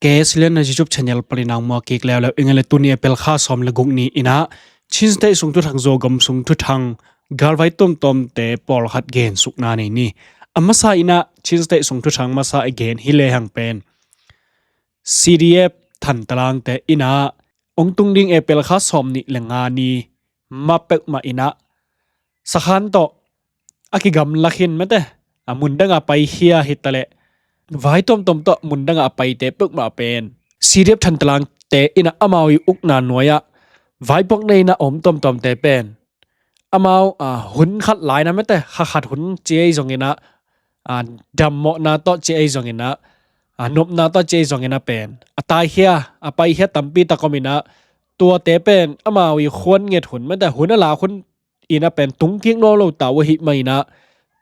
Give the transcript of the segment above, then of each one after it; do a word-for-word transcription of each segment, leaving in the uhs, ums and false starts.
Ke silian na YouTube channel panin a muak kik leuleu ing ei le. Tuni April kha sawm le guk ni in ah Chin State sung thuthang, Zogam sung thuthang, galvai tuamtuamte pawlkhat gensukna nei ni. A masa in ah Chin State sung thuthang masa i gen hi lehang pen C D F Thantalangte in ah hong tung ding April kha sawm nih le nga ni ma peuhmah in ah sakhan tawh a kigamla khin mate, a mundang a paikhia hi ta leh vai tuamtuam tawh mundang a paite peuhmah pen C D F Thantalangte in ah amau i ukna nuai-ah vaipuak nei in ah om tuamtuamte pen amau, a, hun khat lai in ah mate, kha khat hun ci ei zongin ah, a, dammawhna tawh ci ei zongin ah, a, nopna tawh ci ei zongin ah pen a taikhia, a paikhia tampi tak om in ah, tuate pen amau i khuan nget hun mate, hun a lak hun in ah pen tungkik nawn lo ta uh ahih manin ah,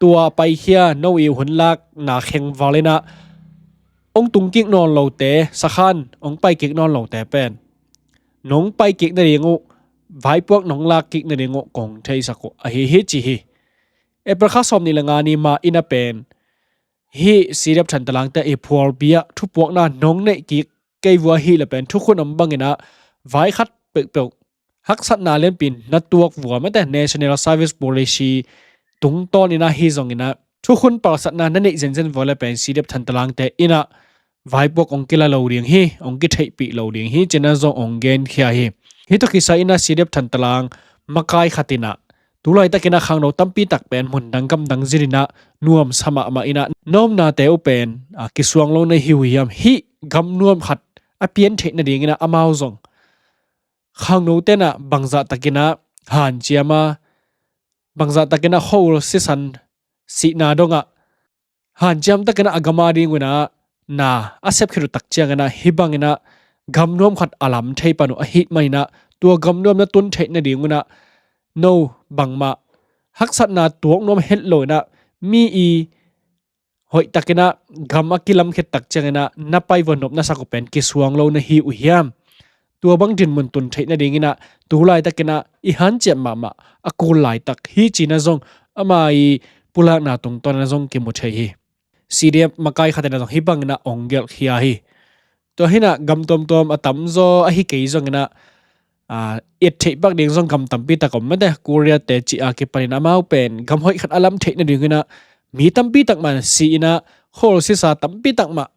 tua paikhia no i hun lakna khengval in ah hong tungkik nawn lote, sakhan hong paikik nawn lote pen nong paikik nading uh, vaipuak nong lakkik nading uh kong theisak uh ahi hi ci hi. April kha sawm nih le nga ni ma in ah pen hih C D F Thantalangte i phualpi ah thupuakna nong neih kik kei vua hi le pen thukhun om bangin ah vai khat peuhpeuh haksatna lianpi na tuak vua mate, National Service Policy tungtawn in ah hi zongin ah thukhun palsatna na neih zenzen vua le pen C D F Thantalangte in ah vaipuak hong kila lo ding hi, hong kitheihpih lo ding hi ci-in ah zong hong genkhia hi. Hih tawh kisai in ah C D F Thantalang makai khat in ah tu laitakin ah khangno tampi tak pen mundang gamdang zin in ah nuamsa mahmah in ah na omnate uh pen, a, kisuang lo na hi uh hiam? Hih gam nuam khat a pian theih nadingin ah amau zong khangnote in ah bangzah takin ah hanciam a, bangzah takin ah khua-ul sisan sihna dongah hanciam takin ah a gam a ding un ah na a sep khit uh tak ciangin ah hih bangin ah gam nuam khat a lam thei pan uh ahih manin ah tua gam nuam na tun theih nading un ah no bangmah haksatna tuak nuam het lo in ah mi i hoih takin ah gam a kilam khit tak ciangin ah na pai vua nop na sak uh pen kisuang lo na hi uh hiam? Tua bang dinmun tun theih nadingin ah tu laitakin ah i hanciam mahmah a kul laitak hi ci-in ah zong ama i pulakna tungtawn in ah zong kimu thei hi. C D F makai khat in ah zong hih bangin ah hong gelhkhia hi. Tua hi in ah gam tuamtuam a tamzaw ahi kei zongin ah, a, et theih pak ding zong gam tampi tak om mate, Korea te cih a kipanin amau pen gam hoih khat a lam theih nadingin ah mi tampi tak mah si in ah khua-ul sisa tampi tak mah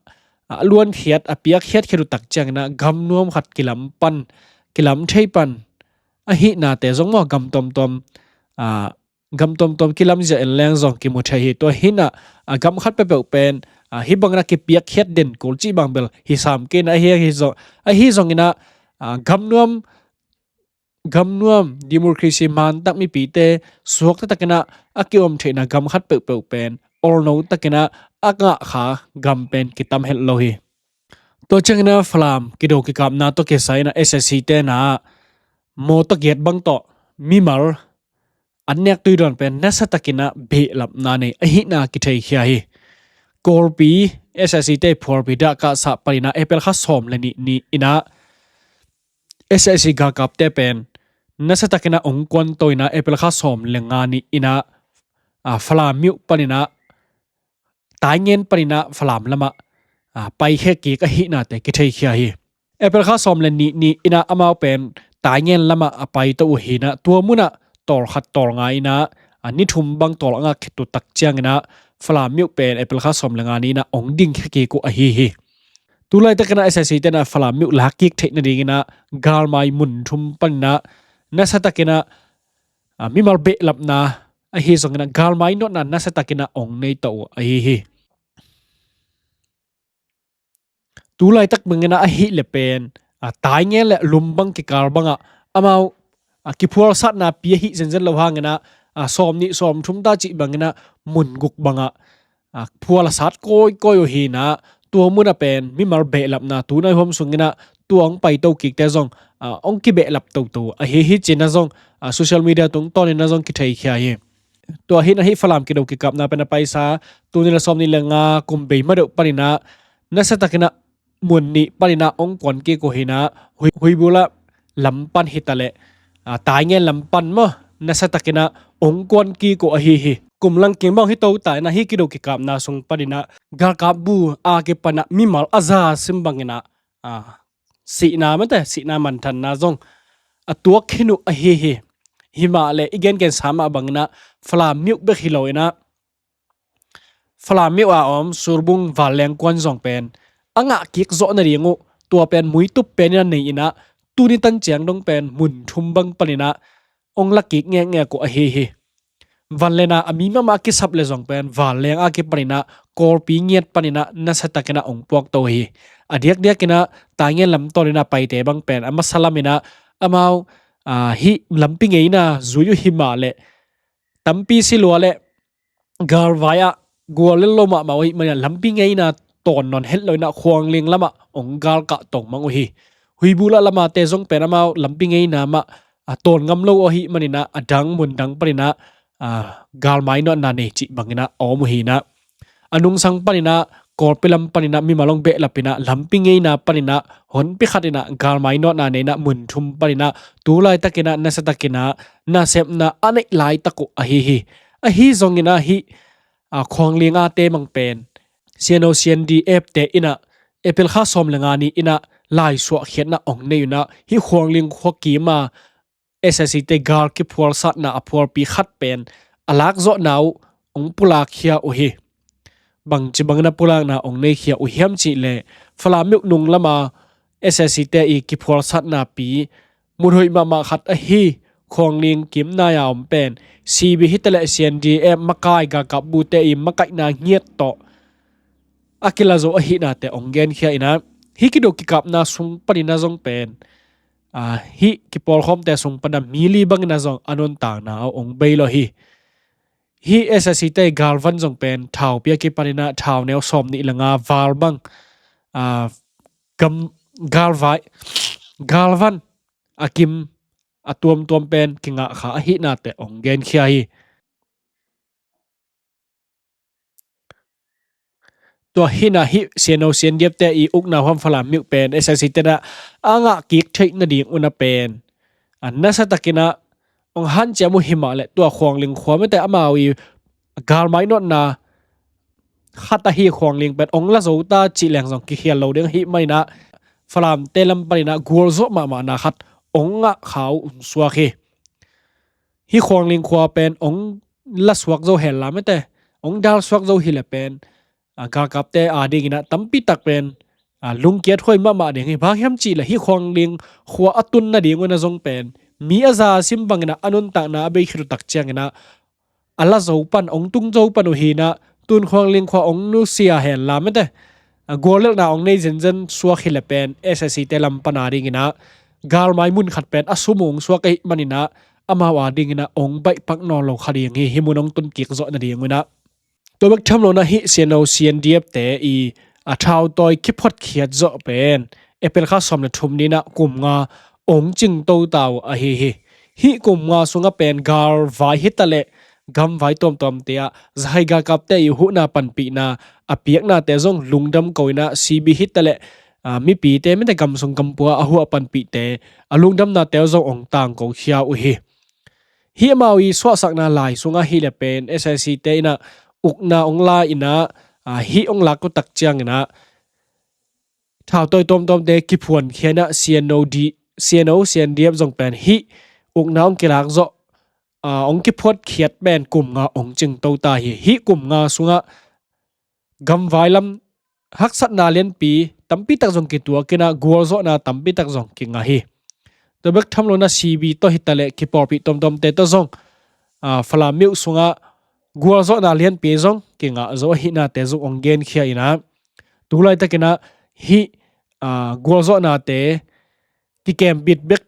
a luankhiat, a piakkhiat khit uh tak ciangin ah gam nuam khat kilam pan, kilam thei pan ahihnate zong maw gam tuamtuam, a, gam tuamtuam kilamzia en leng zong kimu thei hi. Tua hi in ah, a, gam khat peuhpeuh pen, a, hih bangin ah kipiakkhiat den kul cih bang bel hi sam kei in ah ahi, ahi zong, ahi zongin ah, a, gam nuam, gam nuam, democracy mantak mipite suakta takin ah a kiom theihna gam khat peuhpeuh pen olno takin ah a ngah kha gam pen kitam het lo hi. Tua ciangin ah Falam kido kikapna tawh kisai in ah S A C te in ah mawtaw giat bang tawh mimal an nek tui dawn pen nasa takin ah behlapna nei ahihna kitheikhia hi. Kawlpi S A C te phualpi dahkahsah panin ah April kha sawm le nih ni in ah S A C galkapte pen nasa takin ah hong kuanto in ah April kha sawm le nga ni in ah, a, Falam myo panin ah Taingen panin ah Falam lamah, a, paikhia kik ahihnate kitheikhia hi. April kha sawm le nih ni in ah amau pen Taingen lamah a paito uh hi in ah tua munah tawlkhat tawlnga in ah, a, ni thum bang tawl a ngak khit uh tak ciangin ah Falam myo pen April kha sawm le nga ni in ah hong dingkhia kik uh ahi hi. Tu laitakin ah S A C te in ah Falam myo lakkik theih nadingin ah galmai mun thum panin ah nasa takin ah, a, mimal behlapna ahi zongin ah galmai nawtna nasa takin ah hong nei to uh ahi hi. Tu laitak bangin ah ahih leh pen, a, Taingen le Lumbang kikal bangah amau, a, kiphualsatna pi ahih zenzen lo hangin ah, a, sawm nih sawm thum ta cih bangin ah mun guk bangah, a, phual a sat kawikawi uh hi in ah tua munah pen mimal behlapna tu nai huam sungin ah tua hong paito kikte zong, a, hong kibehlap toto ahi hi ci-in ah zong, a, social media tungtawnin ah zong kitheikhia hi. Tua hi in ah hih Falam kido kikapna pen a paisa tul nih le sawm nih le nga kum bei ma deuh panin ah nasa takin ah mun nih panin ah hong kuan kik uh hi in ah Hui, Huibula lam pan hi ta leh, a, Taingen lam pan maw nasa takin ah hong kuan kik uh ahi hi. Kum langkim bang hi to ta in ah hih kido kikapna sung panin ah galkap bu a kipan ah mimal a za sim bangin ah ah, sihna mate, sihna manthanna zong a tuak khin uh ahi hi. Himah le i gengensa mah bangin ah Falam myo bek hi lo in ah Falam myo a om Surbung vanleng kuan zong pen a ngah kik zawh nading uh tua pen muitup pen in a nei in ah tuni tan ciang dong pen mun thum bang panin ah ong la kik ngekngek uh ahi hi. Vanleng a mi mahmah a kisap le zong pen vanleng a kipanin ah Kawlpi ngiat panin ah nasiatakin ah ong puakto hi. A diakdiakin ah Taingen lam tawnin ah paite bang pen a masa lamin ah amau, ah, hih lampi ngeina zui uh himah le tampi si lua le galvai ah guallel lo mahmah uh ahih manin ah lampi ngeina tawn nawn het lo in ah Khualling lamah ong galkah tongmang uh hi. Huibulah lamate zong pen amau lampi ngeina mah, ah, tawn ngam lo uh ahih manin ah a dang mun dang panin ah, ah, galmai nawnna nei cih bangin ah a om uh hi in ah a nungsang panin ah Kawlpi lam panin ah mimal ong behlap in ah lampi ngeina panin ah honpi khat in ah galmai nawnna nei in ah mun thum panin ah tu laitakin ah nasiatakin ah nasepna a neih laitak uh ahi hi. Ahi zongin ah hih, ah, Khualling a te mang pen C N O C N D F te in ah April kha sawm le nga ni in ah laisuah khiatna ong nei uh in ah hih Khualling khua kim a S A C te gal kiphualsatna a phualpi khat pen a lakzawhna uh ong pulakkhia uh hi. Bangci bangin a pulakna ong neikhia uh hiam cih leh Falam myo nung lama S A C te i kiphualsatna pi mun hoih mahmah khat ahi Khualling kim nai a om pen C B hi ta leh C N D F makai galkap bute i makaihna ngiat tawh a kila zo ahihnate ong genkhia in ah hih kidok kikapna sung panin ah zong pen, ah, hih kipawlkhawmte sung panin ah mi li bangin ah zong a nuntakna uh ong bei lo hi. Hih S A C te galvan zong pen thau pia kipanin ah thau neu sawm nih le nga val bang, ah, gam galvai galvan a kim a tuamtuam pen kingah kha ahihnate ong genkhia hi. Tua hi in ah hih C N O C N D F te i ukna huam Falam myo pen S A C te in ah a ngah kik theih nading un ah pen a nasiatakin ah ong hanciam uh himah le tua Khualling khua mite amau i galmai nawnna khat ahi Khualling pen ong la zo ta cih leng zong kikhial lo ding ahih manin ah Falam te lam panin ah gualzawh mahmahna khat ong ngah kha uh ong suak hi. Hih Khualling khua pen ong la suak zo hen la mate ong dal suak zo hi le pen, ah, galkapte a dingin ah tampi tak pen, ah, lungkiat huai mahmah ding hi. Bang hiam cih leh hih Khualling khua a tun nading un ah zong pen mi a za sim bangin ah a nuntakna a bei khit uh tak ciangin ah a la zo pan ong tung zo pan uh hi in ah tun Khualling khua ong nusia hen la mate, ah, guallelhna ong nei zenzen suak hi le pen S A C te lam pan a dingin ah galmai mun khat pen a sum uh ong suak ahih manin ah amau a dingin ah ong baihpak nawn lo kha ding hi. Hih mun ong tun kik zawh nading un ah tua bek tham lo in ah hih C N O C N D F te i a thautawi kiphuatkhiat zawh pen April kha sawm le thum ni in ah kum nga ong cingto ta uh ahi hi. Hih kum nga sungah pen galvai hi ta leh gamvai tuamtuamte ah zahai galkapte i huhna panpihna a piaknate zong lungdam ko in ah C B hi ta leh, ah, mipite mite gam sung gam pua a huh a panpihte a lungdamnate zong ong tangkokhia uh hi. Hih amau i suahsakna lai sungah hi le pen S A C te in ah ukna ong la in ah, ah, hih ong lak uh tak ciangin ah thautawi tuamtuamte kiphuankhia in ah C N O D, C N O C N D F zong pen hih ukna ong kilak zawh, ah, ong kiphuatkhiat pen kum nga ong cingto ta hi. Hih kum nga sungah gamvai lam haksatna lianpi tampi tak zong kituak in ah gualzawhna tampi tak zong kingah hi. Tua bek tham lo in ah C B tawh hi ta leh kipawlpih tuamtuamte tawh zong, ah, Falam myo sungah gualzawhna lianpi zong kingah zo ahihnate zong ong genkhia in ah tu laitakin ah hih, ah, gualzawhnate kikembit bek,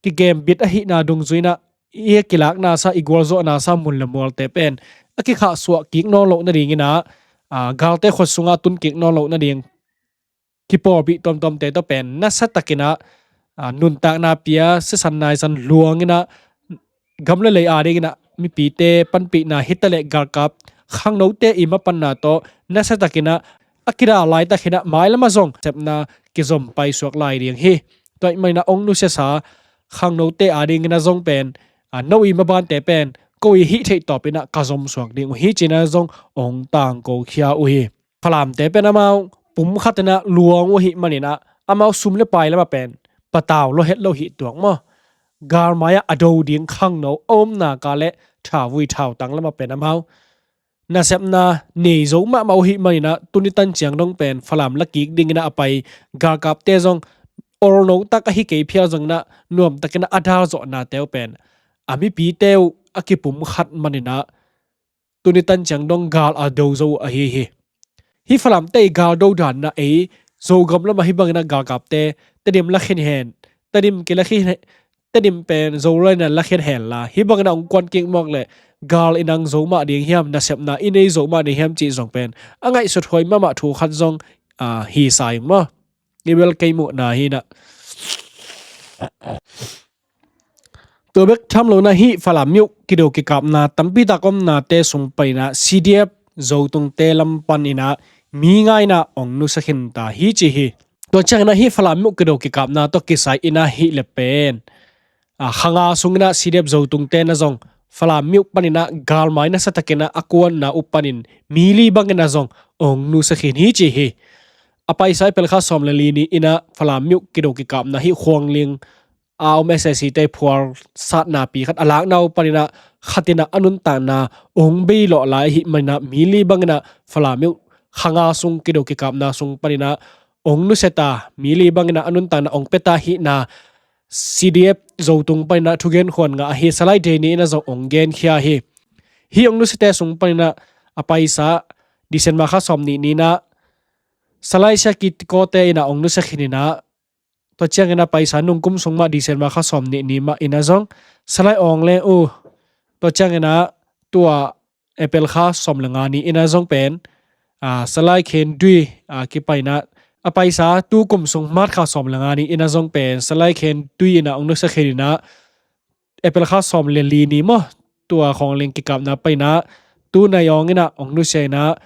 kikembit ahihna dungzui in ah i kilakna sa, i gualzawhna sa mun le mualte pen a kikhahsuah kik nawn loh nadingin ah, ah, galte khuat sungah tun kik nawn loh nading kipawlpih tuamtuamte tawh pen nasiatakin ah, ah, nuntakna pia sisan naisan luang in ah gam le lei a dingin ah mipite panpihna hi ta leh galkap khangnote i mapanna tawh nasiatakin ah a kida laitak hi in ah mailam ah zong sepna kizom paisuak lai ding hi. Tua ahih manin ah ong nusiasa khangnote a dingin ah zong pen, ah, no i mabante pen ko i hih theih tawpin ah ka zomsuak ding uh hi ci in ah zong ong tangkokhia uh hi. Falamte pen amau pum khat in ah luang uh ahih manin ah amau sum le pai lamah pen patau lo het lo hih tuak maw. Galmai-ah a do ding khangno a om nak leh thauvui thautang lamah pen amau nasepna nei zo mahmah uh hih maninah tuni tan ciang dong pen Falam la kik dinginah a pai galkapte zong olno tak ahi kei phial zonginah nuamtakinah a dal zawhnate uh pen a mipite uh a kipum khat maninah tuni tan ciang dong gal a do zo uh ahi hi. Hih Falamte i gal do danah ei Zogam lamah hih banginah galkapte Tedim lakhin hen, Tedim kilakhin Tedim pen Zolai na lakhiat hen la hih bangin a hong kuan kik mawk leh gal i nang zo mah ding hiam, nasepna i nei zo mah ding hiam cih zong pen a ngaihsut huai mahmah thu khat zong hi sa ing maw. I bel kei muhna hi na. Tua bek tham lo na hih Falam miuh kido kikapna tampi tak omnate sung paninah C D F Zotungte lam paninah mi nga inah hong nusia khin ta hi ci hi. Tua cianginah hih Falam miuh kido kikapna tawh kisai inah hih le pen a, kha nga sunginah C D F Zotungte na zong Falam miuh paninah galmai nasiatakinah a kuanna uh panin mi li bangin a zong hong nusia khin hi ci hi. A paisa April kha sawm le li ni inah Falam miuh kido kikapna hih Khuangling a om S A C te phual satnapi khat a lakna uh paninah khatinah a nuntakna hong bei lawh lai ahih maninah mi li banginah Falam miuh kha nga sung kido kikapna sung paninah hong nusia ta, mi li banginah a nuntakna hong pia ta hihna C D F Zotung paninah thugen khuan ngah ahi Salai Day ni inah zong hong genkhia hi. Hih hong nusiate sung paninah a paisa December kha sawm nih ni inah Salai Siakitikote inah hong nusia khin inah tua ciangin a paisa nungkum sung mah December kha sawm nih ni mah inah zong Salai Awng le uh tua cianginah tua April kha sawm le nga ni inah zong pen a, Salai Khen Dui a kipainah a paisa tukum sung March kha sawm le nga ni inah zong pen Salai Khen Dui inah hong nusia khin inah April kha sawm le li ni maw tua Khuangling kikapna painah tu Nai Awng inah hong nusia inah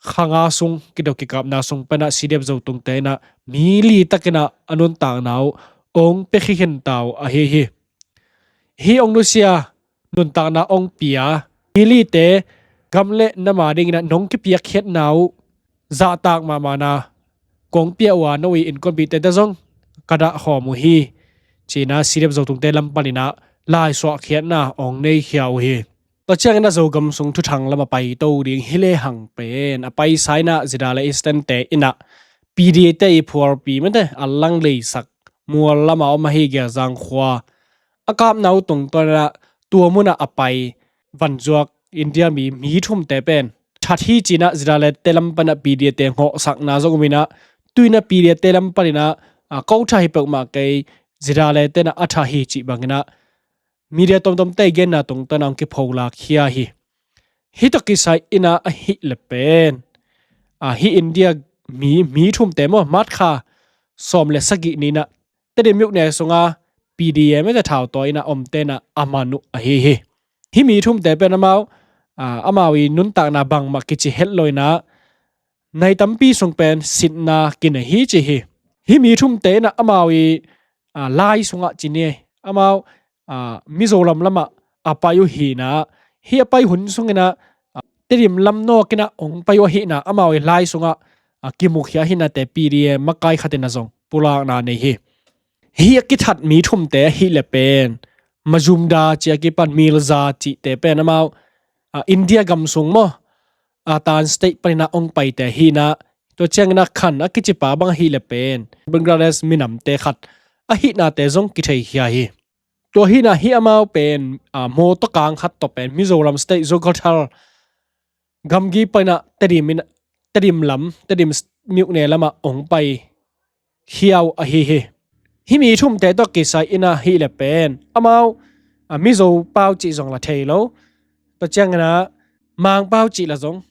kha nga sung kido kikapna sung paninah C D F Zotungte inah mi li takinah a nuntakna uh hong pia khin ta uh ahi hi. Hih hong nusia nuntakna hong pia mi lite gam le nam a dinginah nong kipiakkhiatna uh zahtak mahmahna kong pia uh a, no i innkuanpihte te zong ka dah khawm uh hi. Cinah C D F Zotungte lam paninah laisuahkhiatna hong neikhia uh hi. Tua cianginah Zogam sung thuthang lamah paito ding hi lehang pen a paisa inah Zidale Eastern te inah P D A te i phualpi mate a lang leisak mual lamah om ahi Gelzang khua a kapna uh tungtawn inah tua munah a pai vanzuak India mi mi thumte pen that hi cinah Zidale te lam panah P D A te ngawhsakna zong um inah tu inah P D A te lam paninah a, ko that hi peuhmah kei, Zidale tenah a that hi cih banginah media tomtomte i genna tungtawn a hong kipholak khia hi. Hih tawh kisai inah ahih le pen a, hih India mi mi thumte maw March kha sawm le sagih ni inah Tedim miuh ne sunga P D M te thautawi inah omte inah a man uh ahi hi. Hih mi thumte pen amau a, amau i nuntakna bangmah kici het lo inah nai tampi sung pen sitna kinei hi ci hi. Hih mi thumte inah amau i a, lai sungah ci ni amau a, Mizoram lamah a pai uh hi inah hih a pai hun sunginah a, Tedim lam nawk inah hong pai uh ahihna amau i lai sungah a, kimukhia ahihnate P D A makai khat inah zong pulakna nei hi. Hih a kithat mi thumte ahih le pen Majumdar ci a kipan Mirza cihte pen amau a, India gam sung maw a, Atan State paninah hong paite hi inah tua cianginah Khan a kicipa bang ahih le pen Bangladesh minamte khat ahihnate zong kitheikhia hi. Tua hi inah hih amau pen a, mawtaw kang khat tawh pen Mizoram State Zokhawthar gamgi paninah Tedim in, Tedim lam Tedim miuh ne lamah hong pai khia uh ahi hi. Hih mi thumte tawh kisai inah ahih le pen amau a, Mizo pau cih zong la thei lo, tua cianginah Mang pau cih la zong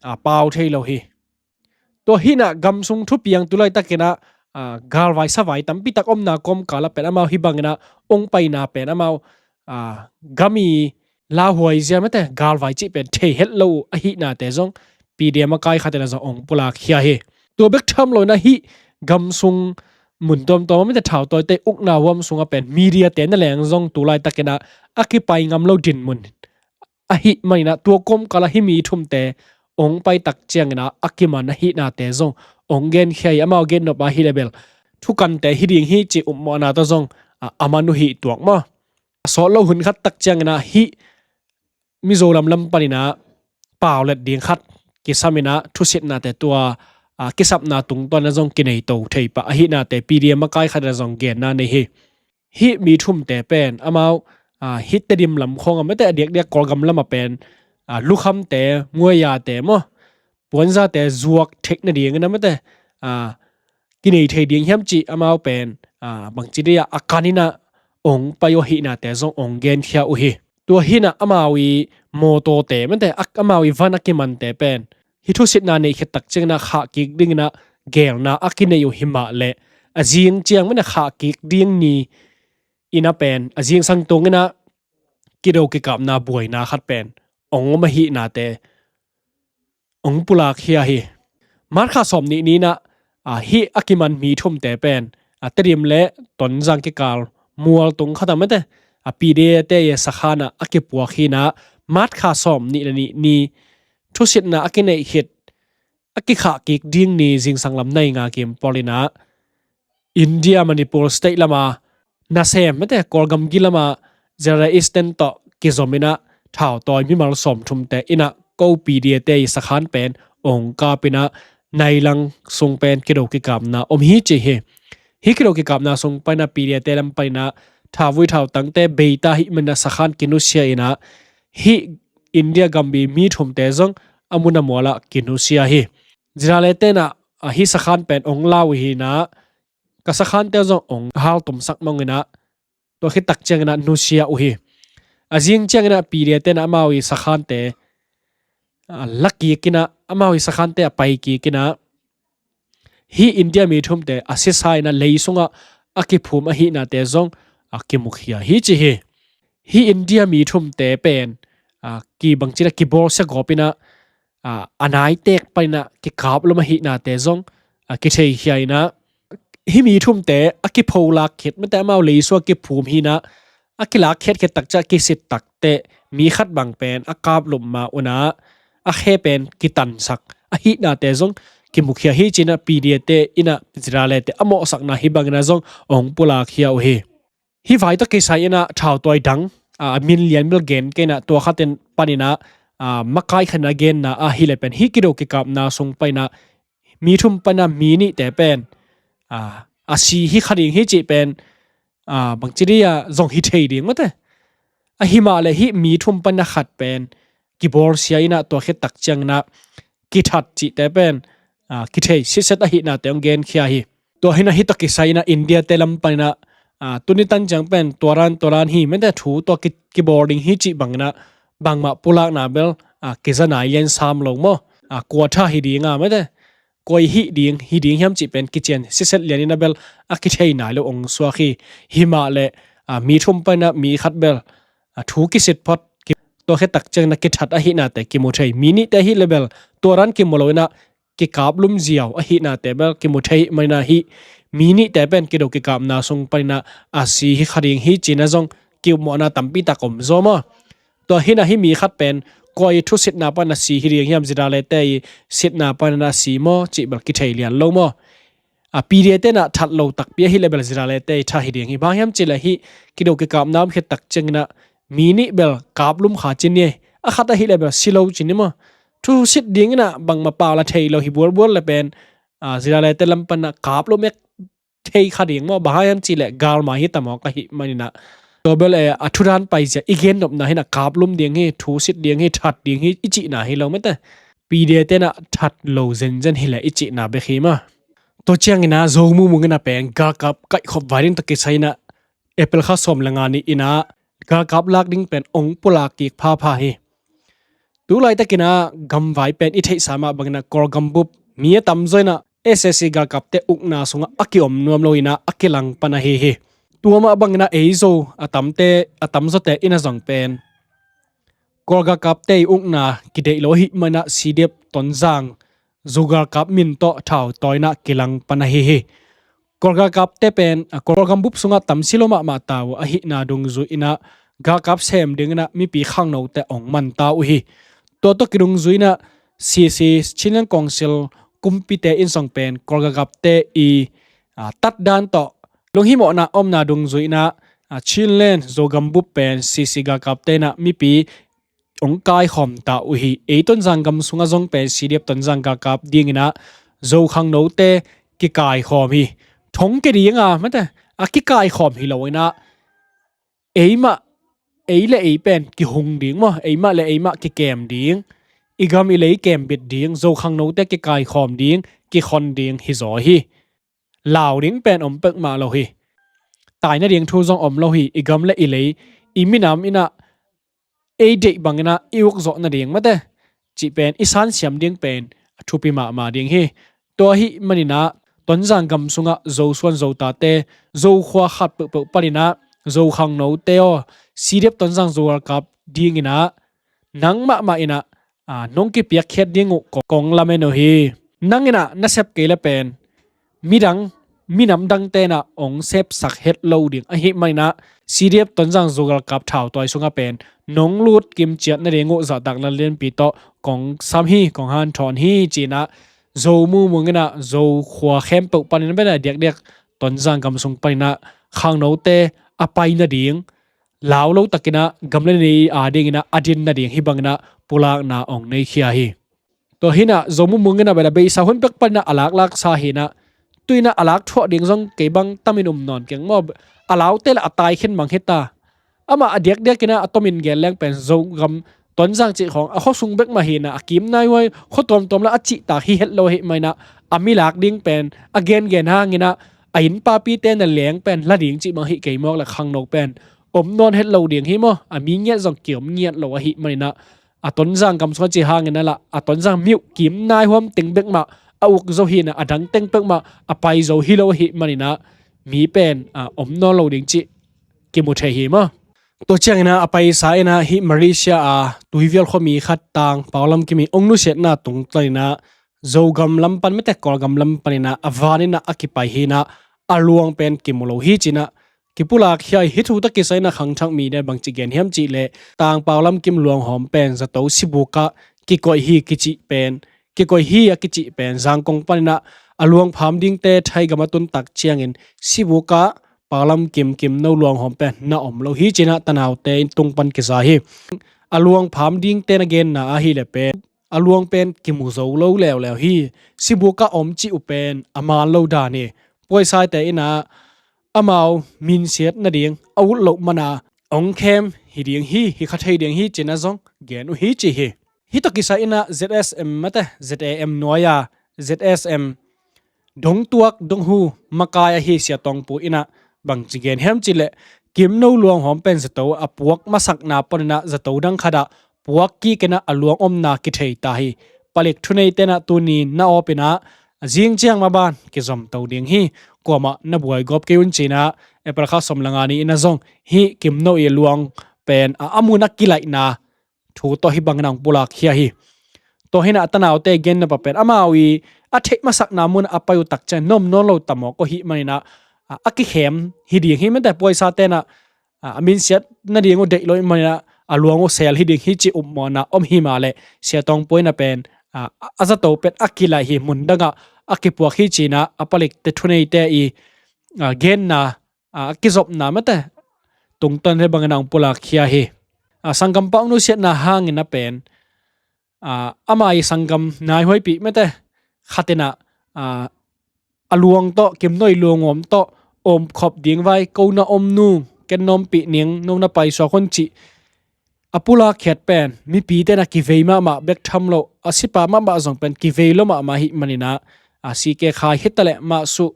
a, pau thei lo hi. Tua hi inah gam sung thupiang tu laitakinah a, galvai savai tampi tak omna kawmkalah pen amau hih banginah hong paina pen amau a, gam i lauhuai zia mate galvai cih pen thei het lo uh ahihnate zong P D A makai khat inah zong hong pulak khia hi. Tua bek tham lo inah hih gam sung mun tuamtuam a mite thautawite ukna huam sungah pen media te na leng zong tu laitakinah a kipai ngam lo dinmun ahih maninah tua kawmkalah hih mi thumte hong pai tak cianginah a kiman ahihnate zong hong genkhia hi. Amau gennop ah hi le bel thukante hi ding hi cih upmawhna tawh zong a man uh hi tuak maw. A sawt lo hun khat tak ciangin ah hih Mizoram lam panin ah paulet ding khat kisam in ah thusitnate tua a kisapna tungtawn ah zong kinei to thei pah ahihnate P D A makai khat in ah zong genna nei hi. Hih mi thumte pen amau a hih Tedim lam khawng a mate a diakdiak Kawlgam lam a pen a lukhamte, muayate maw, puanzate zuak theih nadingin a mate a kinei thei ding hiam cih amau pen a bangci dih a a kan in ah ong pai uh ahihnate zong ong genkhia uh hi. Tua hi in ah amau i mawtawte mate a amau i van a kimante pen hih thusitna neih khit tak ciangin ah khah kik dingin ah geelna a kinei uh hi mah leh a zing ciang mate khah kik ding ni in ah pen a zingsang tungin ah kido kikapna buaina khat pen ong om ahihnate ong pulak khia hi. March kha sawm nih ni in ah a hih a kiman mi thumte pen a Tedim le Tonzang kikal mual tung khat a mate a P D A te i sakhan ah a kipuak hi in ah March kha sawm nih le nih ni thusitna a kineih khit a kikhah kik ding ni zingsang lam nai nga kim pawl in ah India Manipur state lam a nasem mate Kawlgam gil lam a General Eastern tawh kizom in ah thautawi mimal sawmthumte in ah ko P D A te i sakhan pen ong kap in ah nai lang sung pen kido kikapna om hi ci hi. Hih kido kikapna sung panin ah P D A te lam panin ah thauvui thautangte beita hih manin ah sakhan kinusia in ah hih India gambi mi thumte zong a mun a mual ah kinusia hi. Zirale te in ah a hih sakhan pen ong lau hi in ah ka sakhante zong ong haltomsak mawng in ah tua khit tak ciangin ah nusia uh hi. A zing ciangin ah P D A te in ah amau i sakhante a la kik in ah amau i sakhante a pai kik in ah hih India mi thumte a sisa in ah lei sungah a kiphum ahihnate zong a kimukhia hi ci hi. Hih India mi thumte pen a kibangci in ah kibawlsia gawp in ah a naitek panin ah kikaplum ahihnate zong a kitheikhia in ah hih mi thumte a kipholak khit mate amau lei sungah kiphum hi in ah a kilak khiat khit tak ciang kisit takteh mi khat bang pen a kaplum ma un ah a khe pen kitansak ahihnate zong kimukhia hi ci in ah P D A te in ah Zirale te a mawhsakna hih bangin ah zong ong pulak khia uh hi. Hih vai tawh kisai in ah thautawi dang a min lian bel gen kei in ah tua khat in panin ah makai khat in ah genna ah hi le pen hih kido kikapna sung panin ah mi thum panin ah mi nihte pen a si hi kha ding hi cih pen bangci dih a zong hi thei ding mate. Ahi mah leh hih mi thum panin ah khat pen kibawlsia in ah tua khit tak ciangin ah kithat cihte pen kithei sitset ahihnate hong genkhia hi. Tua hi in ah hih tawh kisai in ah India te lam panin ah tuni tan ciang pen tua dan tua dan hi mate thu tua kibawl ding hi cih bangin ah bangmah pulakna bel kiza nai lian sam lo maw. Kua tha hi ding a mate koi hih ding hi ding hiam cih pen kician sitset lian in ah bel a kithei nai lo ong suak hi. Hi mah leh mi thum panin ah mi khat bel thu kisit phot tua khit tak ciangin ah kithat ahihnate kimu thei. Mi nihte hi le bel tua dan kimu lo in ah kikaplum ziau ahihnate bel kimu thei manin ah hih mi nihte pen kido kikapna sung panin ah a si hi kha ding hi ci in ah zong kiupmawhna tampi tak om zaw maw. Tua hi in ah hih mi khat pen koi thusitna panin ah si hi ding hiam Zirale te i sitna panin ah si maw cih bel kithei lian lo maw. P D A te in ah that lo takpi ahi le bel Zirale te i tha hi ding hi. Bang hiam cih leh hih kido kikapna om khit tak ciangin ah mi nih bel kaplum kha ci ni. A khat ahi le bel si lo ci ni maw. Thusit dingin ah bangmah pau la thei lo hi bualbual le pen Zirale te lam panin ah kaplum ek thei kha ding maw. Bang hiam cih leh galmai hi ta mawk ahih manin ah tua bel a thudan paizia i gennopna hi in ah kaplum ding hi, thusit ding hi, that ding hi i cihna hi lo mate. P D A te in ah that lo zenzen hi leh i cihna bek hi maw. Tua ciangin ah Zo mumung in ah pen galkap kaihkhop vai ding tawh kisai in ah April kha sawm le nga ni in ah galkap lak ding pen ong pulak kik phapha hi. Tu laitakin ah gamvai pen i theihsa mah bangin ah Kawlgam bup mi a tamzaw in ah S A C galkapte ukna sungah a kiom nuam lo in ah a kilang pan ahi hi. Tua mah bangin ah ei Zo a tamte a tamzawte in ah zong pen Kawl galkapte i ukna kideih lo ahih manin ah C D F Tonzang Zo galkap min tawh thautawi in ah kilang pan ahi hi. Kawl galkapte pen Kawlgam bup sungah tamsi lo mahmah ta uh ahihna dungzui in ah galkap sem dingin ah mipi khangnote ong man ta uh hi. Tua tawh kidungzui in ah C C, Chinland Council, kumpite in zong pen Kawl galkapte i, a, tatdan tawh lunghimawhna omna dungzui inah, a, Chinland Zogam bup pen C C galkapte inah mipi hong kaikhawm ta uh hi. Ei Tonzang gam sungah zong pen C D F Tonzang galkap dinginah Zo khangnote kikaikhawm hi. Thong ke dinga mate a kikaikhawm hi lo inah eimah, ei le ei pen kihung ding maw, eimah le eimah kikem ding, i gam i lei kembit ding, Zo khangnote kikaikhawm ding, kikhon ding hi zaw hi. Lau ding pen om pek mah lo hi. Tai nading thu zong om lo hi. I gam le i lei, i minam inah ei deih banginah i uk zawh nading mate cih pen i sansiam ding pen a thupi mahmah ding hi. Tua ahih maninah Tonzang gam sungah Zo suan Zo tate, Zo khua khat peuhpeuh paninah Zo khangnote aw, C D F Tonzang Zo galkap dinginah nang mahmah inah, a, nong kipiakkhiat ding uh kong, kong lamen uh hi. Nang inah na sep kei le pen midang, minam dangte inah hong sepsak het lo ding ahih maninah C D F Tonzang Zo galkap thautuai sungah pen nong lut kimciat nading uh zahtakna lianpi tawh kong sam hi, kong hanthawn hi cinah Zo mumung inah Zo khua khempeuh panin pen a diakdiak Tonzang gam sung paninah khangnote a pai nading lau lo takinah gam le ni a dinginah a din nading hih banginah pulakna hong neikhia hi. Tua hinah Zo mumung inah bel a beisa hun pek paninah a laklaksa hinah tu inah a lak thuah ding zong kei bang tamin um nawn keng maw, a laute le a tai khin mang hita. Amah a diakdiakinah a tomin gen leng pen Zogam Tonzang cih khawng a khuasung bek mah hinah a kim naihuai khua tuamtuam la a cihtak hi het lo ahih maninah a milak ding pen a gengen hanginah a innpapite na leng pen la ding cih mang hih kei mawk le khangno pen om nawn het lo ding hi maw, a mi ngiat zong kiom ngiat lo ahih maninah a Tonzang gam sungah cih hangin a lah a Tonzang mi uh kim naihuam teng bek mah a uk zo hinah a dang teng bek mah a pai zo hi lo ahih maninah mi pen, a, om nawn lo ding cih kimu thei hi maw. Tua cianginah a paisa inah hih Malaysia a tuivial khuami khat Tang Pau Lam Kim i hong nusiatna tungtawn inah Zogam lam pan mate Kawlgam lam paninah a van inah a kipai hinah a luang pen kimu lo hi cinah kipulak hi a, hih thu tawh kisai inah khangthak mite bangci gen hiam cih leh Tang Pau Lam Kim luanghawm pen zato Sibukah kikoih hi kicih pen, kikoih hi a kicih pen Zangkong paninah a luang pham dingte Thaigam a tuntak ciangin Sibukah Pau Lam Kim kimno luanghawm pen na om lo hi cinah tanaute in tung pan kiza hi. A luang pham dingte na genna ahih leh pen a luang pen kimu zo lo leuleu hi. Sibukah om cih uh pen a man lo dan hi. Puaisaite inah amau minsiat nading a ut loh mana hong khem hi ding hi, hi kha thei ding hi cinah zong gen uh hi ci hi. Hih tawh kisai inah Z S M mate Z A M nuai a Z S M dongtuak donghu makai ahi Sia Tawngpu inah bangci gen hiam cih leh kimno luanghawm pen zato a puak masakna paninah zato dang khatah puak kik inah a luang omna kithei ta hi. Palik thuneite inah tuni na awp inah a zing ciang maban kizom to ding hi. Kuamah na buai gawp kei un cinah April kha sawm le nga ni inah zong hih kimno i luang pen a, a mun a kilaihna thu tawh hih bangin a hong pulak khia hi. Tua hinah tanaute genna pa pen amau i a theih masakna mun a pai uh tak ciang na om nawn lo ta mawk uh ahih maninah, a, a kikhem hi ding hi mate puaisate inah, a, a minsiat nading uh deih lo ahih maninah a luang uh sel hi ding hi cih upmawhna om hi mah leh Sia Tawngpu inah pen, a, a zato pen a kilaih hi, mun dangah a kipuak hi cinah a palikte thuneite i, a, genna a, a kizopna mate tungtawn hih bangin a hong pulak khia hi. A, sanggampa hong nusiatna hangin a pen, a, ama i sanggam naihuaipih mate khat inah, a, a luang tawh kimno i luang om tawh om khop ding vai, ko na om nung ken na ompih ning, no na paisuak hun cih a pulak khiat pen mipite inah kivei mahmah bek tham lo, a sipa mahmah zong pen kivei lo mahmah ahih maninah, a, C K Khai hi ta leh mah suh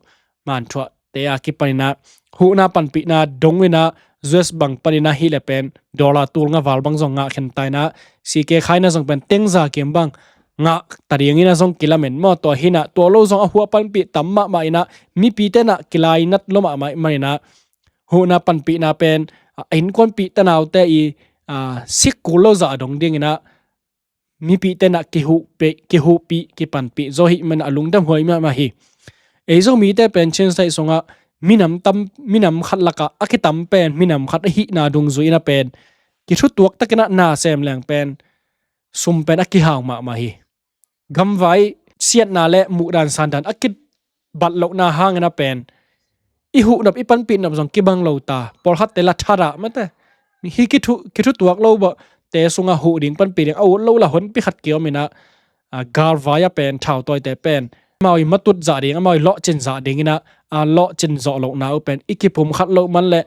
manthuahte a kipaninah huhna panpihna dong inah U S bang paninah hih leh pen dollar tul nga val bang zong ngah khen ta inah C K Khai inah zong pen tengza kim bang ngah ta ding inah zong kilamen maw. Tua hinah tua lo zong a huah panpih tam mahmah inah mipite inah kilainat lo mahmah ahih maninah huhna panpihna pen, a, a innkuanpih tanaute i, a, sik kul lo zah a dong dinginah mipite inah kihuhpih, kihuhpih kipanpih zaw ahih manin a lungdam huai mahmah hi. Ei Zomite pen Chin State sungah minam tam, minam khat lakah a kitam pen minam khat ahihna dungzui inah pen kithutuak takinah na sem leng pen sum pen a kihau mahmah hi. Gamvai siatna le muhdan sandan a kibat lohna hangin a pen i huh nop, i panpih nop zong kibang lo ta. Pawlkhatte la thadah mate, hih kithu, kithutuak lo bawh te sungah huh ding, panpih ding a ut lo la honpi khat kiom inah, a, galvai a pen thautawite pen amau i matut zah ding, amau i lawhcin zah ding inah, a, lawhcin zawh lohna uh pen i kipumkhat loh man le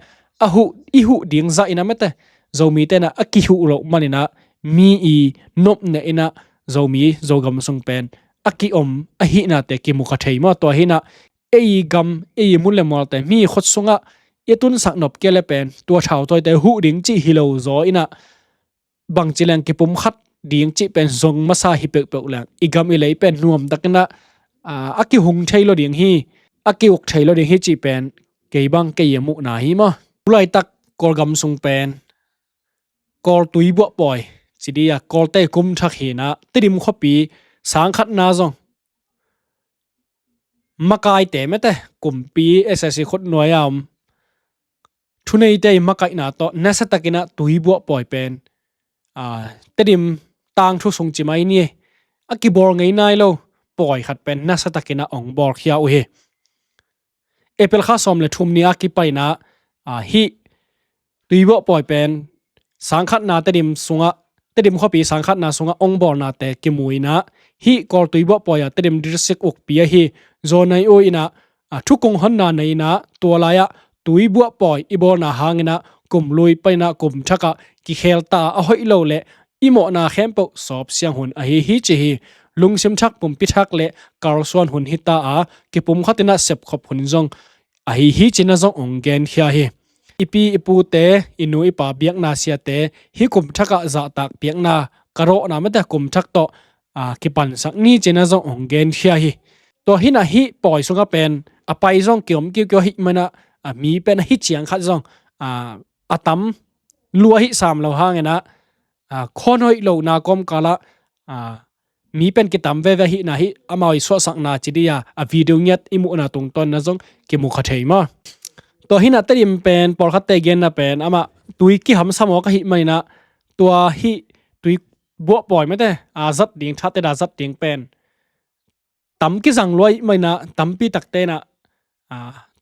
a huh, i huh ding zah inah mate, Zomite inah a kihuh loh man inah mi i nopneh inah Zomi Zogam sung pen a kiom ahihnate kimu kha thei maw. Tua hinah ei i gam, ei i mun le mualte, mi i khut sungah i tunsak nop kei le pen tua thautawite huh ding cih hi lo zaw inah bangci leng kipumkhat ding cih pen zong masa hi peuhpeuh leng i gam i lei pen nuamtak inah, a, a kihung thei lo ding hi, a ki-uk thei lo ding hi cih pen kei bang kei i muhna hi maw. Tulaitak Kawlgam sung pen Kawl tuibuah pawi ci dih a, Kawlte kum thak hinah Tedim khuapi sangkhatna zong makaite mate, kumpi S S C khutnuai a om thuneite i makaihna tawh nasatakinah tuibuah pawi pen, a, Tedim tangthu sung ci mai ni, a kibawl ngei nai lo pawi khat pen nasatakinah ong bawlkhia uh hi. April kha sawm le thum ni a kipaina, a, hih tuibuah pawi pen sangkhatna Tedim sungah, Tedim khuapi sangkhatna sungah ong bawlnate kimu inah hih Kawl tuibuah pawi a Tedim district ukpi ahi Zaw Nai U inah, a, thukong honna nei inah tua lai-ah tuibuah pawi i bawlna hang inah kum lui paninah kum thakah kikhel ta a hoih lo le i mawhna khempeuh sawpsiang hun ahi hi ci hi. Lungsim thak, pumpi thak le kalsuan hun hita a kipumkhat inah sepkhop hun zong ahi hi cinah zong ong genkhia hi. I pi i pute, i nu i pa biakna siate hih kum thakah zahtak piakna ka rawhna mate kum thak tawh, a, kipansak ni cinah zong ong genkhia hi. Tua hinah hih pawi sungah pen a pai zong kiom kiukiu ahih manah, a, mi pen ahi ciang khat zong, a, a tam lua hih sam lo hang inah, a, khawnhoih lohna kawmkalah, a, mi pen kitam veve ahihna hih amau i suahsakna ci dih a, a video ngiat i muhna tungtawn inah zong kimu kha thei maw. Tua hinah Tedim pen pawlkhatte genna pen amah tui kihamsa mawk ahih maninah tua hih tuibuah pawi mate, a, zat ding, thate da zat ding pen tam kizang lua ahih maninah tampi takte inah, a,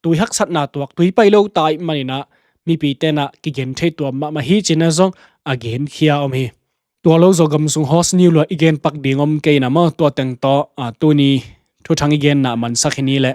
tui haksatna tuak, tui pai lo ta ahih maninah mipite inah kigen thei tuam mahmah hi cinah zong a genkhia om hi. Tua lo Zogam sung host ni lua i gen pak ding om kei inah maw, tua teng tawh, a, tuni thuthang i genna mansak hi ni leh.